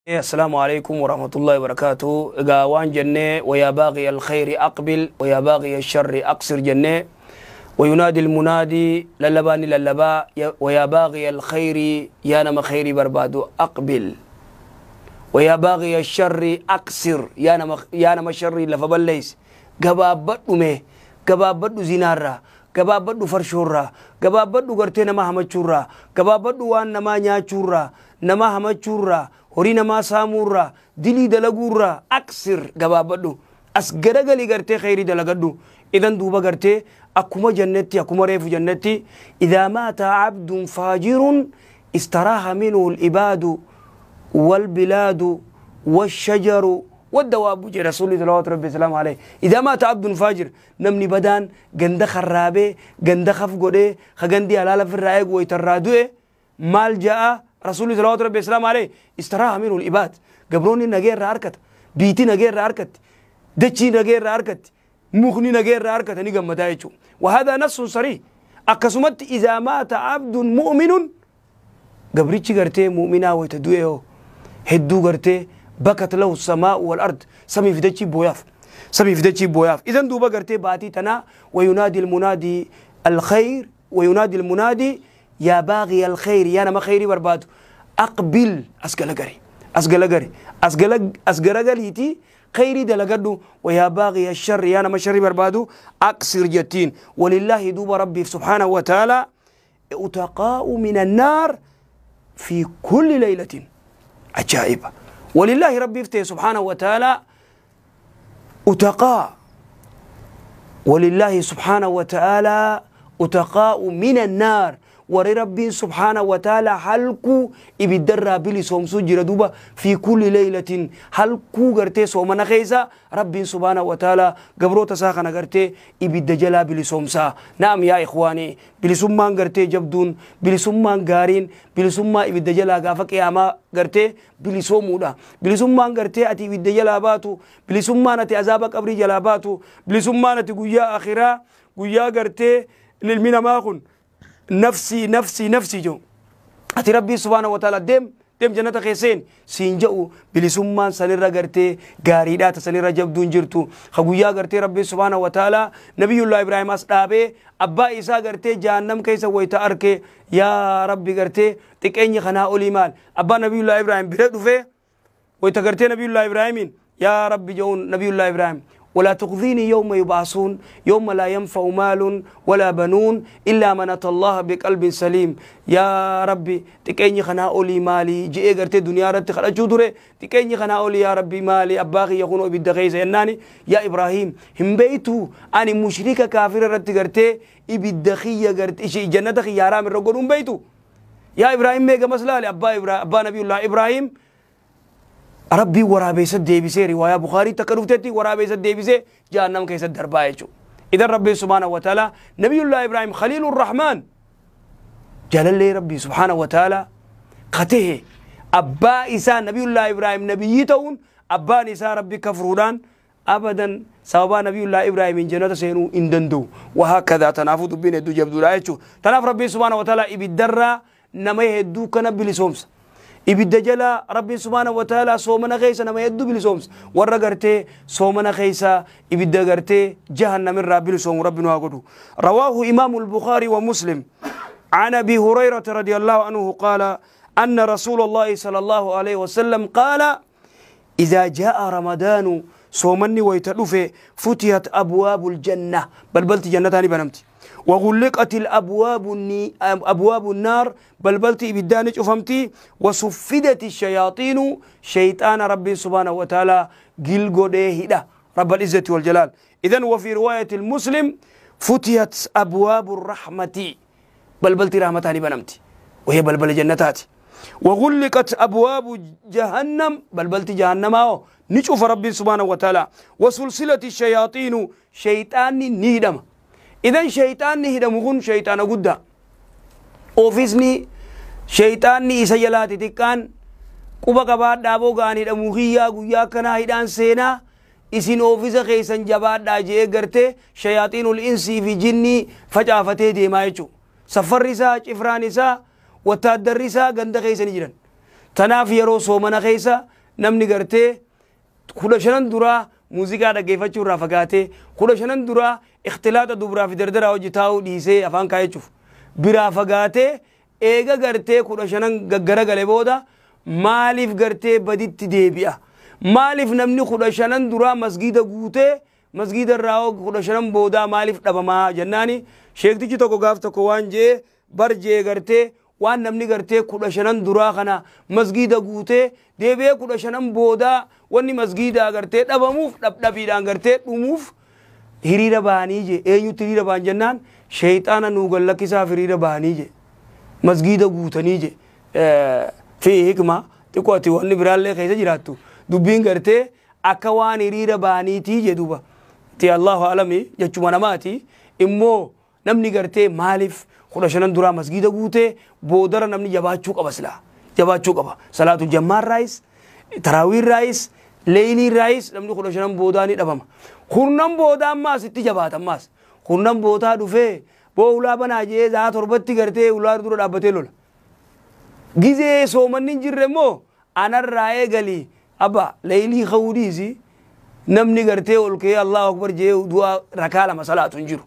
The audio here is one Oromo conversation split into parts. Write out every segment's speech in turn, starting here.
السلام عليكم ورحمة الله وبركاته. Egaa waan jenne ويا باغي الخير أقبل ويا باغي الشر أقصر jenne. وينادي المنادي lallabaan lallaba ويا باغي الخير yaa nama khayrii barbaadu أقبل ويا باغي الشر أقصر yaa nama sharrii lafa balleeyse gabaabbadhu, mee gabaabbadhu, zinaarraa gabaabbadhu, farshoorraa gabaabbadhu, gartee nama hamachuurraa gabaabbadhu, waan namaa nyaachuurraa, nama hamachuurraa, horii namaa saamuurraa, dilii dalaguurraa أقصر gabaabbadhu, as garagalii gartee khayrii dalagadhu. Idan duuba gartee akkuma jannetti, akkuma reefu jannetti, إذا مات عبد فاجر استراح منه العباد والبلاد والشجر والدواب jedhe رسول صلوات ربي وسلامه عليه. إذا مات عبد فاجر, namni badaan ganda kharraabee ganda khaf godhee ka gandi halaala firraa eegu waytarraa du'e maal ja'a رسول صلوات ربي وسلامه عليه? استراح منه العباد, gabroonni nagee irraa harkata, biitii nagee irraa harkatti, dachii nagee irraa harkatti, mukni nagee irraa harkata, ni gammadaa jechuudha. وهذا نص صريح. Akkasumatti إذا مات عبد مؤمن, gabrichi gartee mu'minaa wayta du'e hoo hedduu gartee بكت له السماء والأرض, samii fi dachii booyaaf, samii fi dachii booyaaf. Idan duuba gartee baatii tanaa وينادي المنادي الخير وينادي المنادي يا باغي الخير yaa nama khayrii barbaadu أقبل, as galagari, as galagari, as garagaliitii khayrii dalagadhu. ويا باغي الشر yaa nama sharrii barbaadu أقصر jettiin. ولله duuba rabbiif سبحانه وتعالى عتقاء من النار في كل ليلة. عجائب. ولله ربي افتي سبحانه وتعالى عتقاء, ولله سبحانه وتعالى عتقاء من النار, warri rabbiin سبحانه وتعالى halkuu ibiddarraa bilisoomsuu jira duuba. في كل ليلة, halkuu gartee soomana keessa rabbiin سبحانه وتعالى gabroota isaa kana gartee ibidda jalaa bilisoomsaa. نعم يا إخواني, bilisummaan gartee jabduun, bilisummaan gaariin, bilisummaa ibidda jalaa gaafa qiyaamaa gartee bilisoomuudha. Bilisummaan gartee ati ibidda jalaa baatu, bilisummaan ati azaaba qabrii jalaa baatu, bilisummaan ati guyyaa akhiraa, guyyaa gartee ilmi namaa kun نفسي نفسي نفسي jedhu, ati rabbii سبحانه وتعالى deem deem jannata keesseen siin jedhu, bilisummaan sanirra gartee gaariidhaa ta sanirra jabduun jirtu. Ka guyyaa gartee rabbii سبحانه وتعالى nabiyullaa Ibraahim as dhaabee abbaa isaa gartee jahannam keessa wayta arke, yaa rabbi, gartee xiqqeenyi kanaa olii maal? Abbaa nabiyullaa Ibraahim bira dhufee wayta gartee nabiyullaa Ibraahimiin yaa rabbi jedhuun, nabiyullaa Ibraahim ولا تخزني يوم يبعثون يوم لا ينفع مال ولا بنون إلا من أتى الله بقلب سليم. يا ربي, xiqqeenyi kanaa olii maali je'ee gartee duniyaa irratti kadhachuu ture. Xiqqeenyi kanaa olii yaa rabbi maali? Abbaa kiyya kunoo ibidda keessa jennaani, yaa Ibraahim, hin beeytu, ani mushrika kaafira irratti gartee ibidda kiyya gartee jannata kiyya haraam irra godhuun beeytu. Yaa Ibraahim, mee gamas laale. Abbaa Ibrahim, abbaa nabiyullah Ibraahim rabbii waraabeessa deebisee, riwaayaa Bukaarii takka dhuftetti waraabeessa deebisee jahannam keessa darbaa jechuudha. Idan rabbiin سبحانه وتعالى nabiyullah Ibraahim خليل الرحمن, jaalallee rabbii سبحانه وتعالى qatehe, abbaa isaa nabiyullah Ibraahim nabiyyii ta'uun abbaan isaa rabbi kafruudhaan abadan sababaa nabiyullah Ibraahimiin jannata seenuu hin danda'u. وهكذا. Tanaafuu dubbiin hedduu jabduudha jechuudha. Tanaaf rabbiin سبحانه وتعالى ibiddarraa nama hedduu kana bilisoomsa. Ibidda jala rabbiin سبحانه وتعالى soomana keessa nama hedduu bilisoomsa. Warra gartee soomana keessa ibidda gartee jahannamirraa bilisoomu rabbi nu haa godhu. رواه إمام البخاري ومسلم عن أبي هريرة رضي الله عنه قال أن رسول الله صلى الله عليه وسلم قال إذا جاء رمضان, soomanni wayta dhufe, فتحت أبواب الجنة, balbalti jannataani banamti, وغلقت الأبواب أبواب النار, balbalti ibiddaani cufamti, وصفدت الشياطين, shayxaana rabbi سبحانه وتعالى gilgodhee hidha رب العزة والجلال. إذن وفي رواية المسلم فتحت أبواب الرحمة, balbalti rahmataani banamti, وهي balbala jannataati, وغلقت أبواب جهنم, balbalti jahannama ni cufa rabbi سبحانه وتعالى, وسلسلت الشياطين, shayxaanni ni hidhama. Idan shayxaanni hidhamu kun shayxaana guddaa. Oofisni shayxaanni isa jalaati xiqqaan quba qabaadhaa boo ga'an hidhamu kiyyaa guyyaa akkanaa hidhaan seenaa, isin oofisa keessan jabaadhaa je'ee gartee شياطين الإنس fi jinnii facaafatee deemaa jechuudha. Safarri isaa, cifraan isaa, wattaaddarri isaa ganda keessa ni jiran. Tanaaf yeroo soomana keessa Namni gartee 15 duraa muuziqaa dhaggeeffachuu irraa fagaatee, 15 duraa ikhtilaaxa dubraa fi dardaraa hojii taa'uu dhiisee afaan kaayachuuf biraa fagaatee, eega gartee 15 gaggaragale booda maaliif gartee baditti deebi'a? Maaliif namni 15 duraa masgiida guutee masgiida irraa 15 boodaa maaliif dhabamaa jennaani, sheektichi tokko gaaf tokko waan jee bar jee gartee waan namni gartee 15 duraa kana masgiida guutee deebi'ee 15 boodaa wanni masgiidaa gartee dhabamuuf dhabdhabiidhaan gartee dhumuuf hiriira ba'anii je. Eenyutti hiriira ba'an jennaan, sheeyxaana nuu gallakkisaaf hiriira ba'anii je, masgiida guutanii je. Fi hikma xiqqoo ati wanni biraallee keessa jiraattu dubbiin gartee akka waan hiriira ba'aniitii je duuba ti. Allahu alami jechuma namaati. Immoo namni gartee maaliif 15 duraa masgiida guutee boodara namni jabaachuu qaba? Silaa jabaachuu qaba. Salaatu jammaarraayis, taraawiirraayis, leeyiliirraayis namni 15 boodaa ni dhabama. Kurnan boodaa ammaas itti jabaata. Ammaas kurnan boodaa dhufee boo ulaa banaa jee za'a 7tti gartee ulaa dura dhaabbatee lola. Gizee soomanni hin jirre immoo anarraa eegali abba leeylii ka'uu dhiisi, namni gartee ol ka'ee Allahu akbar jee du'a rakaa 2 salaatu hin jiru.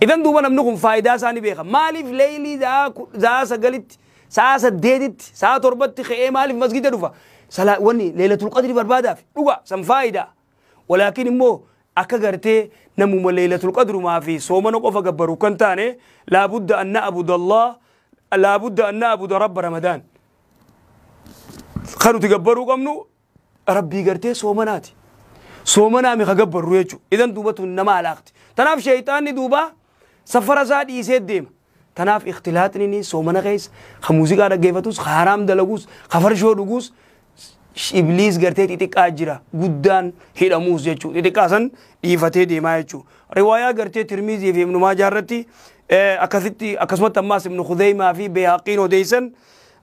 Idan duuba namni kun faayidaa isaa ni beeka. Maaliif leeylii za'a 9tti, sa'a 8tti, sa'a 7tti ka'ee maaliif masgida dhufa? Wanni leelatul qadri barbaadaaf dhuga san faayidaa. Walaakin immoo akka gartee namuma leelatul qadrumaa fi soomana qofa gabbaru kan taane, laabudda an na'budu Allah, laabudda an na'budu rabba Ramadaan. Kan nuti gabbaruu qabnu rabbii gartee soomanaati. Soomanaa mi ka gabbarru jechuudha. Idan duuba tun nama alaaqti. Tanaaf sheeyxaanni duuba safara isaa dhiisee deema. Tanaaf ikhtilaaxni soomana keessa ka muuziqaa dhaggeeffatus, ka haraam dalagus, ka farshoo dhugus, ibliis gartee xixiqqaa jira guddaan hidhamuus jechuudha. Xixiqqaa san dhiifatee deemaa jechuudha. Riwaayaa gartee Tirmizii fi Ibnu Maajaa irratti akkasitti, akkasumatti ammaas Ibnu Khuzeymaa fi Beehaqiin odeessan,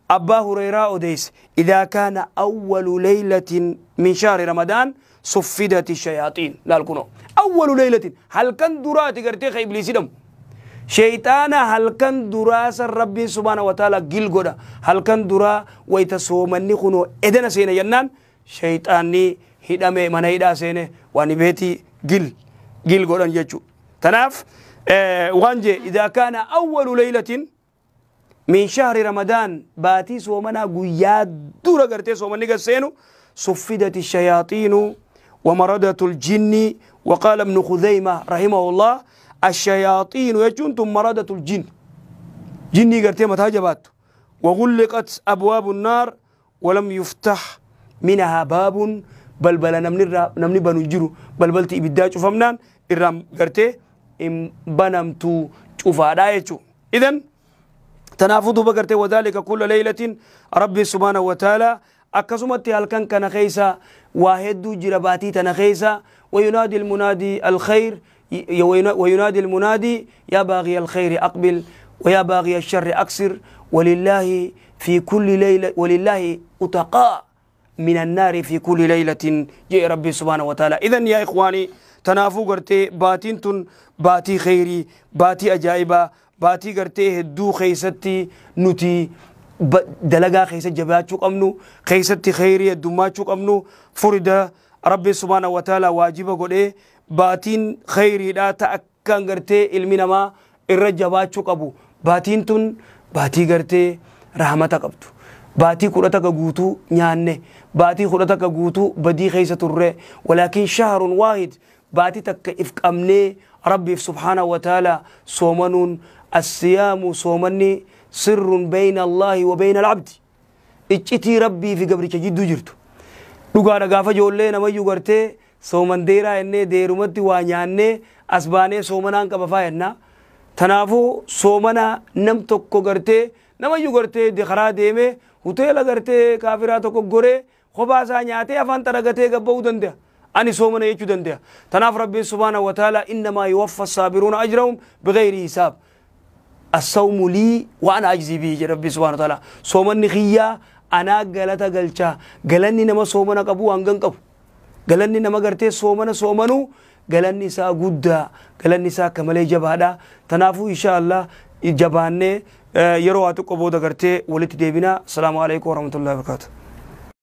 Abbaa Hureyraa odeesse: idaa kaana awwalu leylatin min shahri Ramadaan suffidati shayaaxiin. Laal kunoo, awwalu leylatin, halkan duraati gartee ka ibliis hidhamu. Sheeyxaana halkan duraa san Rabbiin subhaana wa ta'ala gil godha. Halkan duraa wayita soomanni kunoo edana seena jennaan sheeyxaanni hidhame mana hidhaa seene waan beetii gil gil godhan jechuu. Tanaaf waan jee: idaa kaana awwalu leylatin min shahri Ramadaan, baatii soomanaa guyyaa dura gartee soomanni gad seenu, suffidati shayaaxiinu ومردة الجن. وقال ابن خزيمة رحمه الله: الشياطين يجون مردة الجن، جني قرتي متى جبات، وغلقت أبواب النار ولم يفتح منها باب. بل نمني بنو جرو بل بل تي شوفمنان إرام قرتي إم بنمتو شوفا دايتشو. إذن تنافض بقرتي وذلك كل ليلة. ربي سبحانه وتعالى akkasumatti halkan kana keessa waa hedduu jira baatii tana keessa. وينادي المنادي الخير، وينادي المنادي: يا باغي الخير أقبل ويا باغي الشر أقصر. ولله في كل ليلة، ولله أتقاء من النار في كل ليلة، جاء ربي سبحانه وتعالى. إذن يا إخواني، تنافو غرتي باتين تن باتي خيري، باتي أجائبة، باتي غرتي هدو خيستي نتي dalagaa keessa jabaachuu qabnu, keessatti kheyrii heddummaachuu qabnu. Furida Rabbi subhaanahu wa ta'ala waajiba godhee baatiin kheyriidha ta akkaan gartee ilmi namaa irra jabaachuu qabu. Baatiin tun baatii gartee rahmata qabdu. Baatii 11 guutuu nyaanne, baatii 11 guutuu badii keessa turre, walaakin shahrun waahid, baatii takka if qabnee Rabbiif subhaanahu wa ta'ala soomanuun. Assiyaamu, soomanni, sirrun bayna Allaahi wa bayna alabdi, iccitii Rabbii fi gabricha jidduu jirtu. Dhugaadha, gaafa ijoollee namayyuu gartee sooman deeraa jennee deerumatti waa nyaannee as baanee soomanaan qaba faa jennaa. Tanaafuu soomana nam tokko gartee namayyuu gartee karaa deemee hoteela gartee kaafiraa tokko goree kophaa isaa nyaatee afaan xaragatee gabba'uu danda'a. Ani soomana jechuu danda'a. Tanaaf Rabbiin subhaanahu wa ta'ala: innamaa yuwaffa saabiruuna ajrahum bighayri hisaab. الصوم لي وأنا أجزي به، ربي سبحانه وتعالى. صومني خيا أنا غلطة غلچا، غلني نما صومنا قبو أنغن قبو، غلني نما غرتي صومنا صومنو غلني سا غدا غلني سا كمالي جبادا. تنافو إن شاء الله جباني yeroo haa xiqqoo booda gartee walitti deebina. Asalaamu alaikum warahmatullahi wabarakatuh.